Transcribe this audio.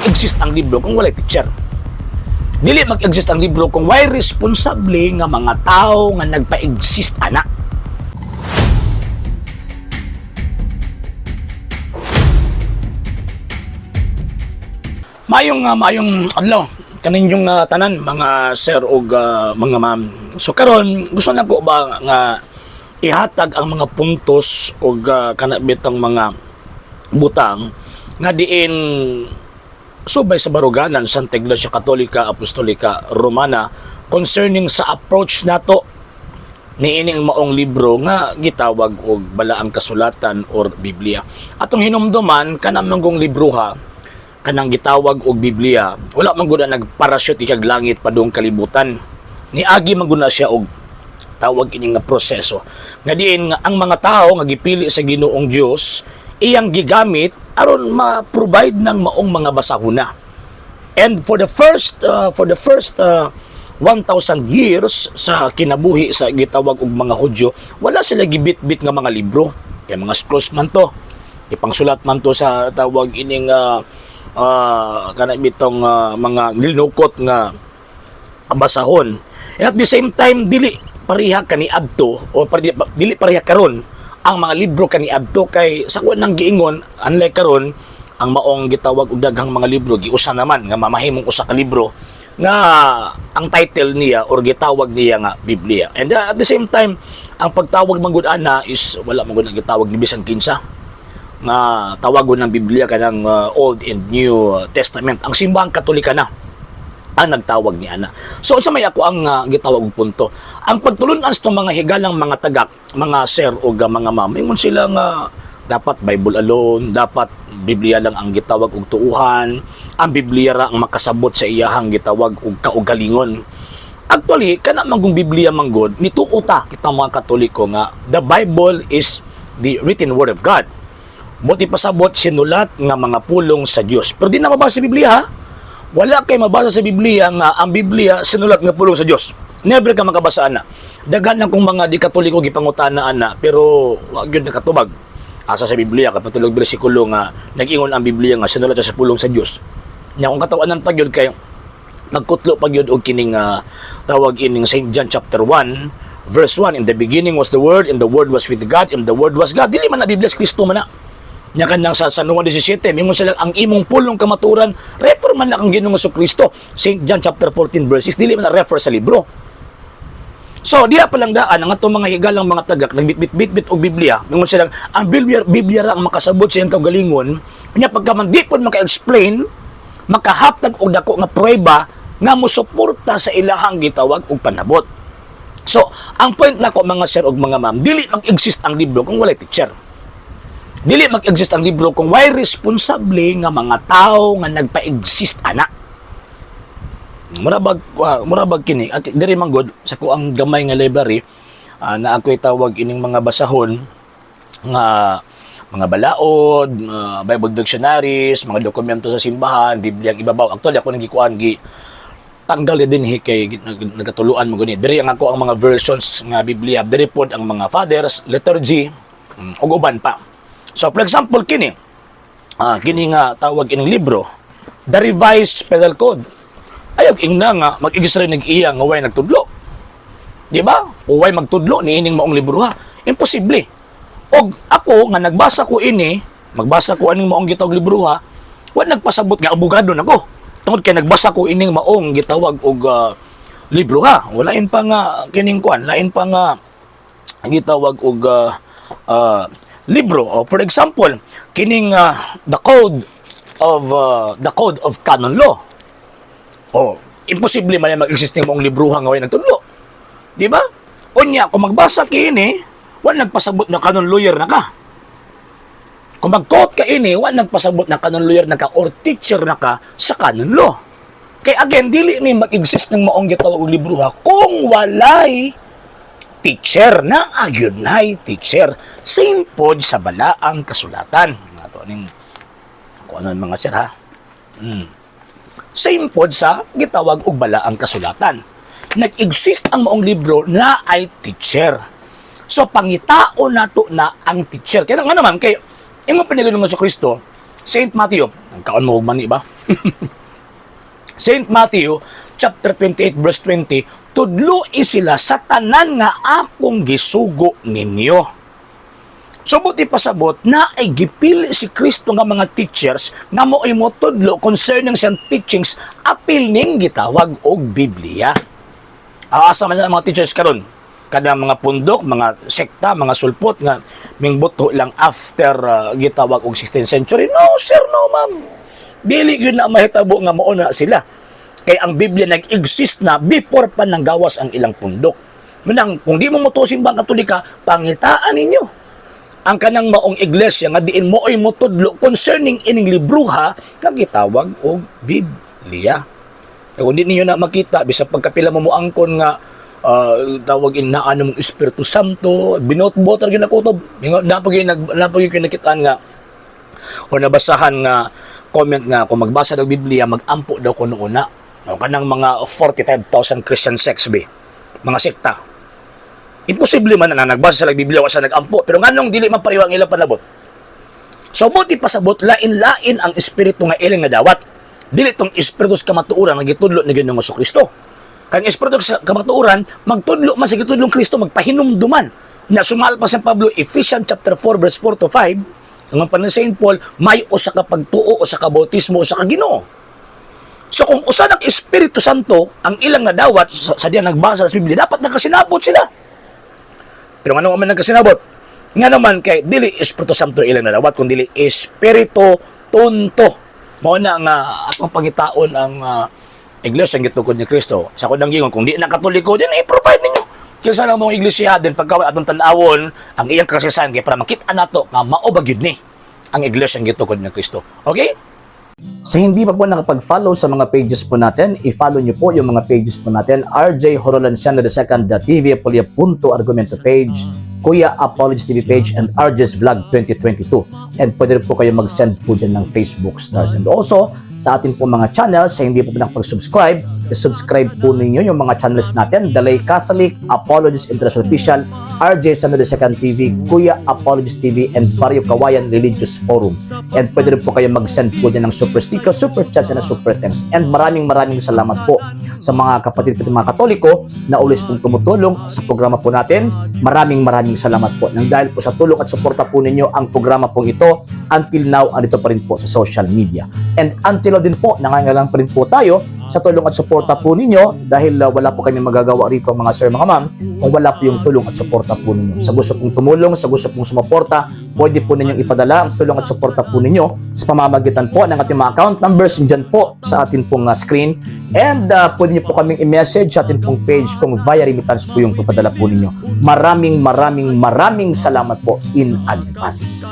mag-exist ang libro kung walay teacher. Dili mag-exist ang libro kung way responsable nga mga tao nga nagpa-exist ana. Mayong adlaw kaninyong tanan, mga sir ug mga ma'am. So karon gusto nako ba nga ihatag ang mga puntos ug kana bitang mga butang nga diin subay sa baruganan Santa Iglesia Katolika Apostolika Romana concerning sa approach nato niining maong libro nga gitawag og Balaang Kasulatan or Biblia. Atong hinumduman, kanang manggong libroha, kanang gitawag og Biblia, wala man gud na nagparashoot ikag langit padung kalibutan. Niagi man gud na siya og tawag ini nga proseso nga diin nga ang mga tao nga gipili sa Ginoong Dios iyang gigamit aron ma-provide ng maong mga basahuna. And for the first 1,000 years sa kinabuhi sa gitawag og mga Hudyo, wala sila gibitbit nga mga libro. Kay mga scrolls man to. Ipangsulat man to sa tawag ining kana bitong mga linukot nga basahon. And at the same time, dili pareha kaniadto o dili pareha karon ang mga libro kaniadto, kay sa kuan ng giingon, unlike karon, ang maong gitawag og daghang mga libro giusa naman nga mamahimong usa ka libro nga ang title niya or gitawag niya nga Biblia. And at the same time, ang pagtawag man gud ana is wala man gud ang gitawag ni bisan kinsa nga tawagon ng Biblia kanang Old and New Testament. Ang Simbahang Katolika na ang nagtawag ni ana. So unsa may ako ang gitawag og punto? Ang pagtulun-an sa mga higalang mga tagak, mga sir o mga ma'am, ingon sila nga dapat Bible alone, dapat Biblia lang ang gitawag og tuuhan, ang Biblia ra ang makasabot sa iyahang gitawag og kaugalingon. Actually, kana manggong Biblia manggod, nituo ta kita mga Katoliko nga the Bible is the written word of God. Buti pasabot sinulat nga mga pulong sa Dios. Pero di na mabasa sa Biblia, ha? Wala kay mabasa sa Biblia nga ang Biblia sinulat nga pulong sa Dios. Never ka makabasa ana. Daghan na kong mga di Katoliko gipangutana ana, pero wa gyud nakatubag. Asa sa Biblia kapatulog bersikulo nga nag-ingon ang Biblia nga sinulat siya sa pulong sa Dios? Nya kung katawanan pa gyud kay nagkutlo pa gyud og kining tawag ining St. John chapter 1 verse 1, "In the beginning was the Word, and the Word was with God, and the Word was God." Dili man na Biblia, si Kristo man na. Nya kanang sa San Juan 17, mingon sila ang imong pulong kamaturan, refer man na kang Ginoong Kristo. St. John chapter 14 verse 6, dili man na refer sa libro. So, diya pa lang daan ang atong mga higalang mga tagak nagbitbit-bitbit og Biblia. Mingon sila ang Biblia, Biblia ra ang makasabot sa iyang kaugalingon. Nya pagka man di pod maka-explain, makahatag og dako nga pruweba nga mosuporta sa ilahang gitawag og panabot. So, ang point nako, mga sir ug mga ma'am, dili mag-exist ang libro kung walay teacher. Dili mag-exist ang libro kung way responsable nga mga tao nga nagpa-exist ana. Murabag kini diri man gud sa kuang gamay nga library na ako'y tawag ining mga basahon nga mga balaod, Bible dictionaries, mga dokumento sa simbahan, Biblia ang ibabaw. Actually, ako nang gikuan, gi tanggal din hi kay nagkatuluan mo guni. Diri ang ako ang mga versions nga Biblia, diri pod ang mga fathers, liturgy, ug uban pa. So for example kini, kini nga tawag ining libro, The Revised Penal Code. Ayaw ingna nga mag-exist rin nag-iya nga way nagtudlo. Di ba? O way magtudlo ni ining maong libro, ha. Imposible. Og ako nga nagbasa ko ini, magbasa ko aning maong gitawag libro, ha, wa nagpasabot nga abogado nako. Tungod kay nagbasa ko ining maong gitawag og libro, ha. Walain pa nga kining kuan, lain pa nga gitawag og libro. O, for example, kining the Code of Canon Law. Oh, imposible man yan mag-exist ng maong libruha nga way nagtudlo. Di ba? Unya, kung magbasa kini, wa nagpasabot na canon lawyer na ka. Kung mag-quote ka ini, wa nagpasabot na canon lawyer na ka or teacher na ka sa canon law. Kay again, dili ni mag-exist ng maong gitawag og libruha kung walay teacher na agyunay teacher. Same pod sa Balaang Kasulatan. Ato ning kung ano mga sir, ha. Same pod sa gitawag og Balaang Kasulatan. Nag-exist ang maong libro na ay teacher. So pangitao nato na ang teacher. Kaya nga naman kay ingon pa nila sa Kristo Saint Matthew, ang kaon mo og mani ba? Saint Matthew chapter 28 verse 20, "Tudloi sila sa tanan nga akong gisugo ninyo." So buot ipasabot na ay gipili si Kristo nga mga teachers nga mo'y motudlo concerning siyang teachings apil ning gitawag og Biblia. Asa man ang mga teachers karon? Kada mga pundok, mga sekta, mga sulpot nga mingbuto lang after gitawag og 16th century. No, sir, no, ma'am. Dili gyud na mahitabo nga mao na sila. Kay ang Biblia nag-exist na before pa nang gawas ang ilang pundok. Munang, kung di mo motuo Simbang Katolika, pangitaan ninyo ang kanang maong iglesia nga diin mo ay motudlo concerning ining libruha nga gitawag og Biblia. Kaya kung di ninyo na makita, bisag pagkapila mo moangkon nga tawag in na ano mong Espiritu Santo, binotbot ra gyud kutob. Napag gyud nakitaan nga o nabasahan nga comment nga kung magbasa ng Biblia, magampo daw kuno una. O kanang mga 45,000 Christian sects be, mga sekta. Imposible man na nagbasa sa Biblia wa sa nagampo, pero nganong dili man pareho ang ilang panabot? So buot ipasabot, lain-lain ang espiritu nga ilang nadawat. Dili tong espiritu sa kamatuoran nga gitudlo ni Ginoong Kristo. Kang espiritu sa kamatuoran magtudlo man sa gitudlong Kristo, magpahinumduman. Na sumal pa sa Pablo, Ephesians chapter 4 verse 4 to 5, ang pan ni Saint Paul, may usa ka pagtuo, usa ka bautismo, usa ka Ginoo. So kung usa ng Espiritu Santo ang ilang nadawat sa diyan nagbasa sa Biblia, dapat nakasinabot sila. Pero ano man nagkasinabot? Nga naman kay dili Espiritu Santo ilang nadawat kung dili Espiritu Tonto. Mao na nga atong pangitaon ang iglesia ang gitukod ni Kristo. Sa akong gingon, kung di na Katoliko, din i-provide ninyo. Kinsa lang mong iglesia din pagka atong tan-awon ang iyang kasaysayan kay para makita nato nga mao ba gyud ni ang iglesia ang gitukod ni Kristo. Okay? Sa hindi pa po nakapag-follow sa mga pages po natin, i-follow nyo po yung mga pages po natin. RJ Horolanciano II, TV Apolia Punto Argumento page, Kuya Apologies TV page, and RJ's Vlog 2022. And pwede rin po kayo mag-send po dyan ng Facebook stars. And also, sa atin po mga channels, sa hindi po nakapag-subscribe, i-subscribe po ninyo yung mga channels natin: Dalay Catholic, Apologies International Official, RJ Sano II TV, Kuya Apologies TV, and Barrio Kawayan Religious Forum. And pwede rin po kayo mag-send po dyan ng super sticker, super chats, and super thanks. And maraming maraming salamat po sa mga kapatid ko, mga Katoliko na always pong tumutulong sa programa po natin. Maraming maraming salamat po. Nang dahil po sa tulong at suporta po ninyo, ang programa pong ito until now andito pa rin po sa social media. And until now din po, nangangailangan pa rin po tayo sa tulong at suporta po ninyo dahil wala po kami magagawa rito, mga sir, mga ma'am, kung wala po yung tulong at suporta po ninyo. Sa gusto pong tumulong, sa gusto pong sumuporta, pwede po ninyong ipadala ang tulong at suporta po ninyo sa pamamagitan po ng ating mga account numbers dyan po sa atin pong screen. And pwede niyo po kaming i-message sa atin pong page kung via remittance po yung papadala po ninyo. Maraming maraming maraming salamat po in advance.